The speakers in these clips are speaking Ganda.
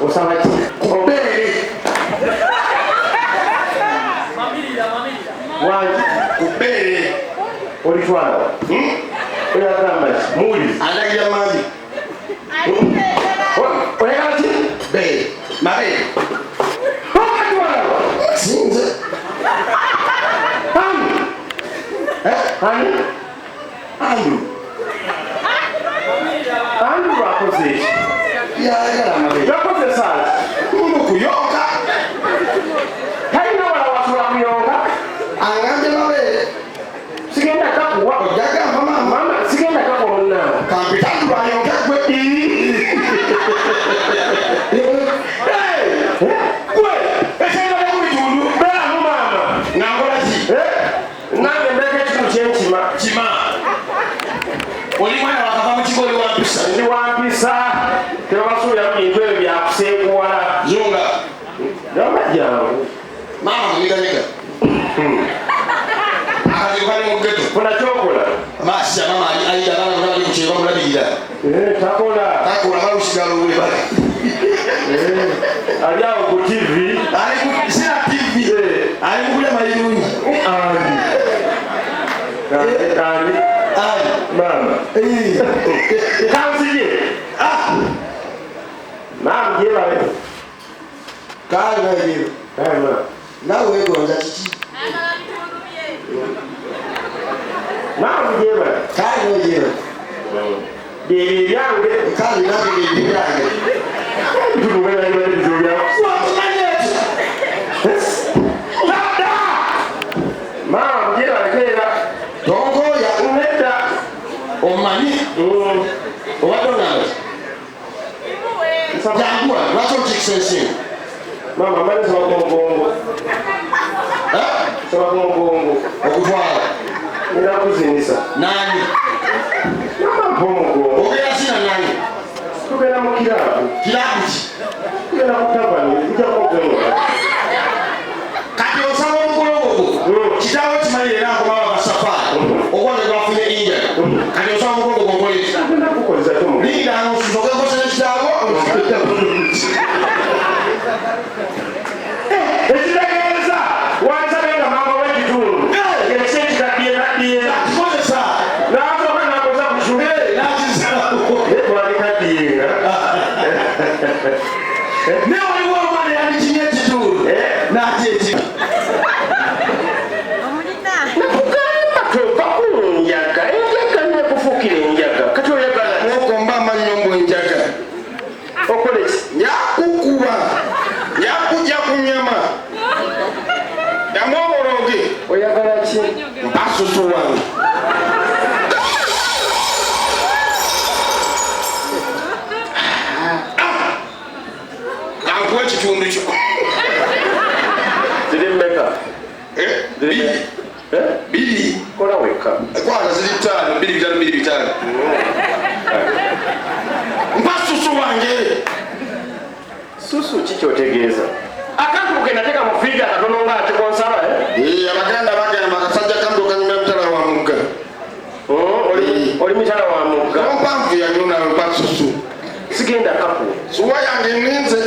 Osaba ki? Ku bbeere. Wangi? Ku bbeere. Olitwala? Hmm? Oyagamba ki? Muwulize. Andagira mangi. Oyagala ki? Bbeere. Mabeere. Okatwala? Sinze. Ani? Eh? Ani? Andrew. Ani lwakoze eki? Yayagala amabeere. Yakozesa ki? Munu kuyonka. Talina wala wasula kuyonka. Angambye mabeere. Sigenda kakuwa. Ojja gamba maama. Mama, sigenda kakuwa munnange. Kampita Andrew ayonke gwe. Gwe, ekyenda mu bitundu, beeramu maama. Nga nkola ki? Nange mbeeko ekitundu kyenkima. Kima. Oli mwana wakava mu kigo oli wa mpisa. Ndi wa mpisa. Tebabasuubiramu bintu ebyo byakuseekuwala. Zunga. Gamba jangu. Maama munyiganyega. Akazibu kali mu ghetto. Funa kyokola. Maasi maama ayida abaana bonna bali ku kyeyo bamulabirira. Takola. Takola balusigala obule bali. Ali awo ku TV. Ali ku sina TV. Ali ku kulya mayirungi. Ani? Ani? Ani? Maama. Kanzije. Ah! Maama gyebale. Kale bayireyo. Kale maama. Naawe weegonza kiki? Maama gyebale. Kale gyebale. Byebyo ebyange. Kale nange byebyo ebyange. Tukubeera ebibadde bizibu byawe. Wakimanyi ekyo? Dada! Maama gyebale keera. Tonkooya. Nedda. Omanyi? Obadde ongamba ki? Jangu wano, lwaki okiikisa ensingo? Maama, mbadde nsaba ku mugongo. Nsaba ku mugongo. Okutwala. Ngenda kuzinisa. Nani? Maama mpa omugongo. Ogenda zina nani? Tugenda mu kiraabu. Kiraabu ki? Tugenda ku tavani, nja kugonga. Kati osaba omugongo gwo. Kitaawo kimanyi era akomawo ava safaari. Ogwange gwafunye injury. Kati osaba omugongo gwo okole ki? Agenda kukozesa ki omugongo? Linda nsooke nkozese kitaawo. Ekitegeeza wansabye nga maama w'ekitundu. Ng'ekyo ekikaddiye kaddiye. Akikozesa. N'asooka n'akoza ku kitundu. N'akizzaako. Twandikaddiye nga. Naye waliwo omwana eyandikimye ekitundu. N'akyekima. Nakugamba tova ku njaga. Enjaga nekufuukira enjaga. Kati oyagala ki? N'okomba amannyo mbu enjaga. Okole ki? Njakukuba. Njakujja ku nnyama. Ddamu obolooge. Oyagala ki? Mpa susu wange. Kankuwe ekitundu kyo. Ziri mmeka? Ziri Biri. Eh? Biri. Kola wekka. Kwata ziri ttaano, bbiri bitaano, bbiri bitaano. Mpa susu wange. Susu ki kyotegeeza? Akantu ke nateeka mu firiigi akatono nga ate konsaba, eh? Abaganda bagamba akasajja kambe okanyumira mutala wa mugga. Oh, oli mutala wa mugga. Ompanvu yanyuna mpa susu. Sigenda kaku. Suwa yange nninze.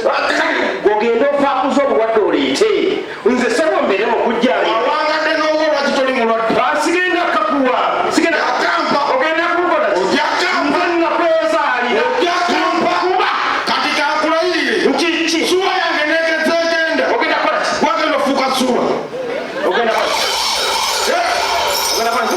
Gw'ogenda ofaakuza obulwadde oleete. Nze ssebo mbeere mu kujjanjaba. Awangadde n'owa lwaki toli mulwadde? Sigenda kakuwa. Sigenda Akampa. Ogenda kunkola ki? Ojja kampa. Nze nakwezaalira. Ojja kampa. Kuba. Kati kankulayirire. Nkiki? Suwa yange neegezza egenda. Ogenda kukola ki? Gwagenda ofuuka suwa. Ogenda kukola ki? Ogenda kukola ki?